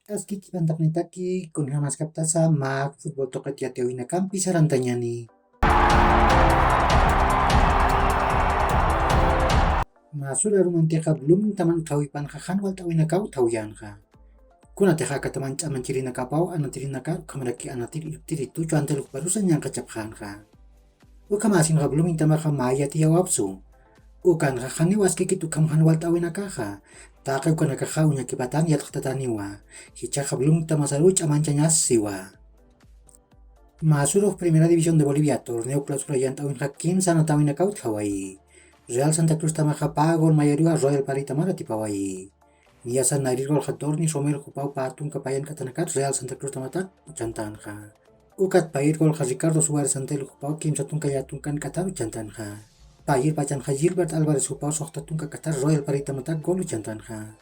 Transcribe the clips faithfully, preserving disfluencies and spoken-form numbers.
Aski kipantaqnitaki kunjamaskaptasa mak futbol tuqit yatiyawinakampi sarantañani. Masura rumantiqa blumintaman qhawipanxa jan walt'awinakaw thawyanxa. Kunatixa akataman ch'amanchirinakapaw anatirinakar ukhamaraki anatir irptiritu chantaylukuparusa ñanqachapxänxa. Ukhamasinxa blumintamaxa mä yatiyawapsu. Ukanxa janiw askikit ukham jan walt'awinakaxa. Taqi ukanakaxa uñakipatan yatxtataniwa. Jichhaxa blumintamasaruw ch'amanchañas siwa. Masurux Primera División de Bolivia torneo clausura yant'awinxa kimsa anatawinakaw utjawayi. Real Santa Cruz tamaxa pä gol mayariwa Royal Paritamar atipawayi. Niyasa nayrir golxa Dornis Romero jupaw pä tunka payan k'atanakat Real Santa Cruz tamatak uchantanxa. Ukat payir golxa Ricardo Suárez Santel jupaw kimsa tunka yä tunkan k'atar uchantanxa. Payir pachanxa Gilbert Álvarez jupaw suxta tunka k'atar Royal Paritamatak gol uchantanxa.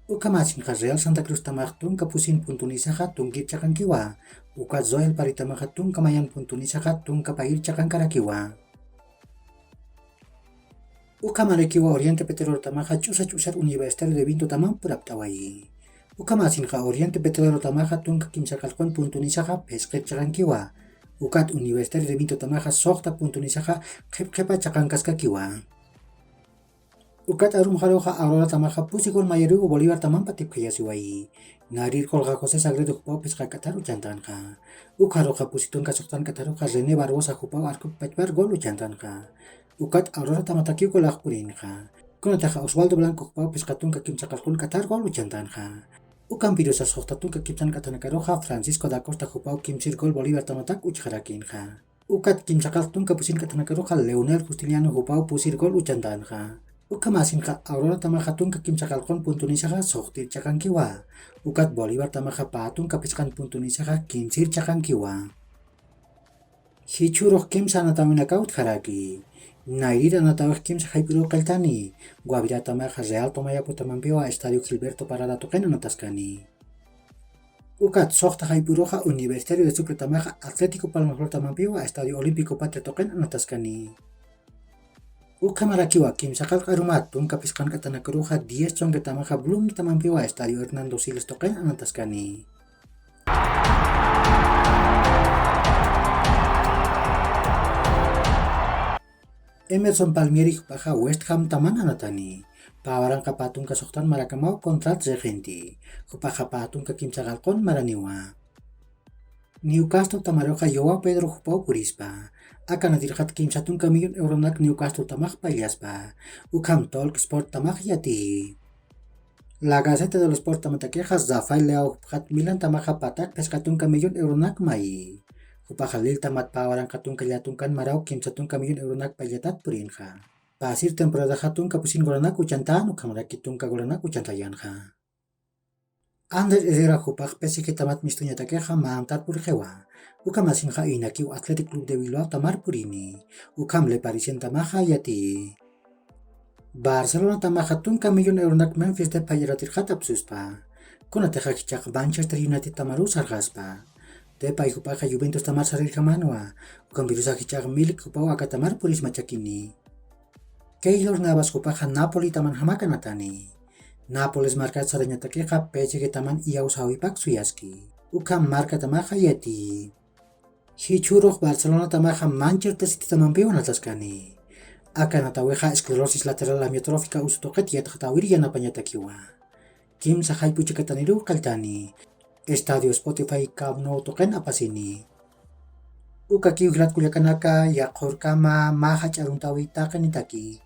Ukhamasinxa Real Santa Cruz tamax tunka pusin puntunisaxa tunkir chaqankiwa. Ukat Royal Paritamaxa tunka mayan puntunisaxa tunka payir chaqankarakiwa. Ukhamarakiwa Oriente Petrolero tamaxa ch'usa ch'usar Universitario de Vinto tamam purapt'awayi. Ukhamasinxa Oriente Petrolero tamaxa tunka kimsa qallqun puntunisaxa phisqir chaqankiwa. Ukat Universitario de Vinto tamaxa suxta puntunisaxa qhipqhipa chaqankaskakiwa. Ukat arumxaruxa Aurora tamaxa pusi gol mayariw Bolívar tamampa tipkhayasiwayi. Nayrir golxa José Sagredo jupaw phisqa k'atar uchantanxa. Ukxaruxa pusi tunka suxtan k'ataruxa René Barbosa jupaw arkup pachpar gol uchantanxa. Ukat Aurora tamatakiw golax purinxa. Kunataxa Oswaldo Blanco jupaw phisqa tunka kimsa qallqun k'atar gol uchantanxa. Ukampirusa suxta tunka kimsan k'atanakaruxa Francisco da Costa jupaw kimsir gol Bolívar tamatak uchxarakinxa. Ukat kimsa qallq tunka pusin k'atanakaruxa Leonel Justiniano jupaw pusir gol uchantanxa. Ukhamasinxa Aurora tamaxa tunka kimsa qallqun puntunisaxa suxtir chaqankiwa. Ukat Bolívar tamaxa pä tunka phisqan puntunisaxa kimsir chaqankiwa. Jichhürux kimsa anatawinakaw utjaraki. Nayrir anatawix kimsa jayp'uruw qilltani. Guavirá tamaxa Real Tomayapo tamampiwa Estadio Gilberto Parada tuqin anataskani. Ukat suxta jayp'uruxa Universitario de Sucre tamaxa Atlético Palmaflor tamampiwa Estadio Olímpico Patria tuqin anataskani. Ukhamarakiwa kimsa qallq arumat tunka phisqan k'atanakaruxa diez chunka tamaxa Blum tamampiwa Estadio Hernando Siles tuqin anataskani. Emerson Palmieri jupaxa West Ham taman anatani. Pä waranqa pä tunka suxtan marakamaw contrat riqinti. Jupaxa pä tunka kimsa qallqun maraniwa. Newcastle tamaruxa Joao Pedro jupaw purispa. Aka natirxat kimsa tunka millón euronak Newcastle tamax payllaspa. Ukham Talk Sport tamax yatiyi. La Gaceta de los Sport tamatakixa Rafael Leao jupxat Milan tamaxa patak phisqa tunka millón euronak mayi. Jupaxa Lille tamat pä waranqa tunka llätunkan maraw kimsa tunka millón euronak payllatat purinxa. Pasir temporadaxa tunka pusin golanak uchantan ukhamaraki tunka golanak uchantayanxa. Ander Herrera jupax P S G tamat mistuñatakixa mä amtar purixiwa. Ukhamasinxa inakiw Athletic Club de Bilbao tamar purini. Ukham Le Parisien tamaxa yatiyi. Barcelona tamaxa tunka millón euronak Memphis Depay ratirxat apsuspa. Kunatixa jichhax Manchester United tamaruw sarxaspa. Depay jupaxa Juventus tamar sarirjamanwa. Ukhampirusa jichhax Milik jupaw aka tamar purismachakini. Keylor Navas jupaxa Napoli taman jamak anatani. Nápoles markat sarañatakixa P S G taman iyawsäwipak suyaski. Ukham marka tamaxa yatiyi. Jichhürux Barcelona tamaxa Manchester City tamampiw anataskani. Aka anatawixa esclerosis lateral amiotrófica usu tuqit yatxatäwir yanapañatakiwa. Kimsa jayp'u chikataniruw qilltani. Estadio Spotify Camp Nou tuqin apasini. Ukakiw jilat kullakanaka, yaqhürkama mä jach'a aruntäwi taqinitaki.